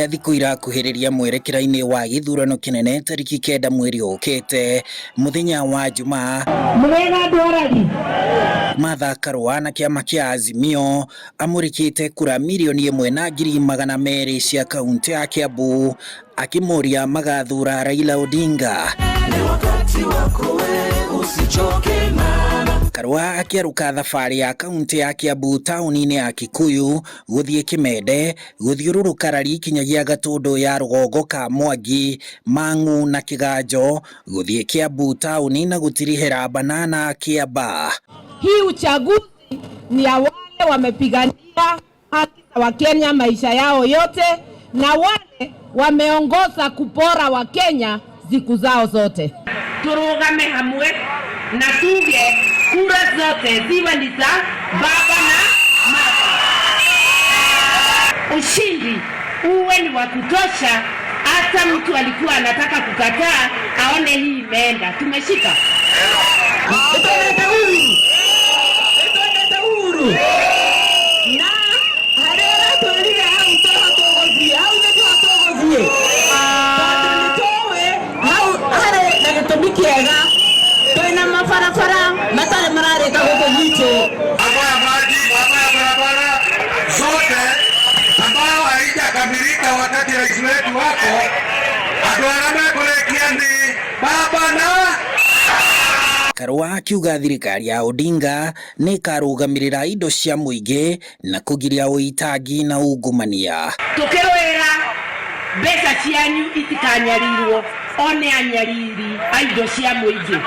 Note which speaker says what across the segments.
Speaker 1: Ũrĩa thikũ irakuhĩrĩria mwerekera-inĩ wa gĩthurano kĩnene tarĩki kenda mweri ũkĩte mũthenya wa Jumaa.
Speaker 2: Mũrĩega andũ arari.
Speaker 1: Martha Karua na kĩama kĩa Azimio amũrĩkĩte kura mirioni ĩmwe na 200,000 cia kauntĩ ya Kiambu akĩmoria magathura Raila Odinga. Karua akĩarũka thabarĩ ya kauntĩ ya Kiambu taũni-inĩ ya Kikuyu gũthiĩ Kĩmende gũthiũrũrũka Rari kinyagia Gatũndũ ya rũgongo ka Mwangi, Mang'u na Kĩganjo gũthiĩ Kiambu taũni na gũtirihĩra Banana Kĩamba.
Speaker 2: Hii uchaguzi ni ya wale wamepigania haki za Wakenya maisha yao yote na wale wameongoza kupora Wakenya siku zao zote.
Speaker 3: Turugame hamwe na tuge kura zote ziwe ni za baba na mama. Ushindi uwe ni wa kutosha, hata mtu alikuwa anataka kukataa aone hii imeenda. Tumeshika.
Speaker 4: Na harĩa ũratwĩrire hau toho tũgũthiĩ, hau nĩkuo tũgũthiĩ, tondũ nĩ tũĩ hau harĩ na gĩtũmi kĩega, twĩna mabarabara matarĩ mararĩka gũkũ gwitũ.
Speaker 5: Mambo ya maji, mambo ya barabara zote ambayo haijakamilika wakati rais wetu wako andũ arĩa mekũrĩkia ni baba na
Speaker 1: Karua akiuga thirikari ya Odinga nĩ ĩkarũgamĩrĩra indo cia mũingĩ na kũgiria ũitangi na ungumania.
Speaker 3: Tukirwira mbeca cianyu itikanyarirwo one anyariri a indo cia mũingĩ.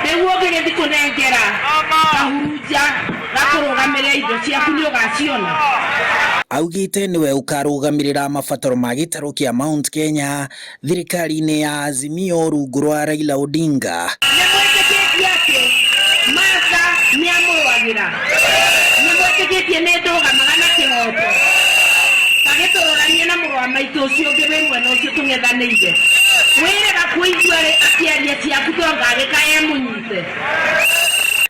Speaker 3: Rĩu ũngĩgĩthiĩ kũnengera kahurunja gakũrũgamĩrĩra indo ciaku nĩ ũgaciona.
Speaker 1: Augĩte nĩwe ũkarũgamĩrĩra mabataro ma gĩtarũ kĩa Mount Kenya thirikari-inĩ ya Azimio rungu rwa Raila Odinga.
Speaker 3: Nĩ mwĩtĩkĩtie atĩ Martha nĩ amũrũagĩra? Nĩ mwĩtĩkĩtie nĩ ndũgamaga na kĩhoto? Tagĩtũroranie na mũrũ wa maitũ ũcio ũngĩ wĩ mwena ũcio tũng'ethanĩire. Wĩrĩga kũigua rĩ akĩaria ciaku to ngagĩka e mũnyite.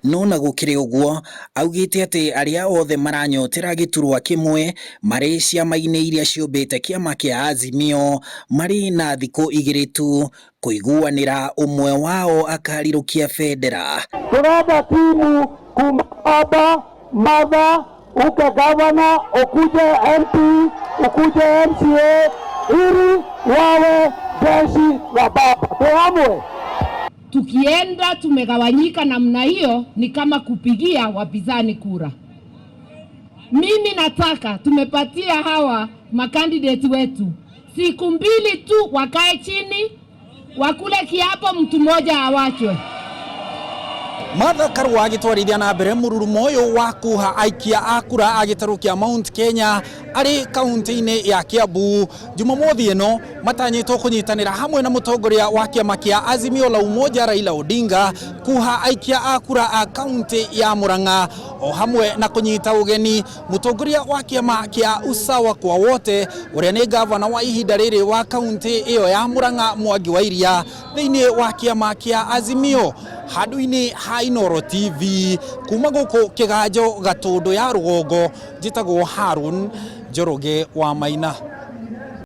Speaker 1: No na gũkĩrĩ ũguo augĩte atĩ arĩa othe maranyotera gĩturwa kĩmwe marĩ ciama-inĩ iria ciũmbĩte kĩama kĩa Azimio marĩ na thikũ igĩrĩ tu kũiguanĩra ũmwe wao akarirũkia bendera.
Speaker 6: Turenda timu kuma baba, mother, uke gavana, ukuje MP, ukuje MCA ili wawe jeshi la baba. Tuamwe.
Speaker 2: Tukienda tumegawanyika namna hiyo ni kama kupigia wapinzani kura. Mimi nataka tumepatia hawa makandidati wetu siku mbili tu wakae chini wakule kiapo, mtu mmoja awachwe.
Speaker 1: Martha Karua agĩtwarithia na mbere mũrurumo ũyũ wa kuha aikia a kura a gĩtarũ kĩa Mount Kenya arĩ kaunti-inĩ ya Kiambu. Jumamothi ĩno matanyĩtwo kũnyitanĩra hamwe na mũtongoria wa kĩama kĩa Azimio la Umoja Raila Odinga kuha aikia a kura a kaunti ya Murang'a o hamwe na kũnyita ũgeni mũtongoria wa kĩama kĩa Usawa kwa Wote ũrĩa nĩ gavana wa ihinda rĩrĩ wa kaunti ĩyo ya Murang'a Mwangi wa Iria thĩinĩ wa kĩama kĩa Azimio. Handũ-inĩ ha Inooro TV kuma gũkũ Kĩganjo Gatũndũ ya rũgongo, njĩtagwo Harun Njoroge wa Maina.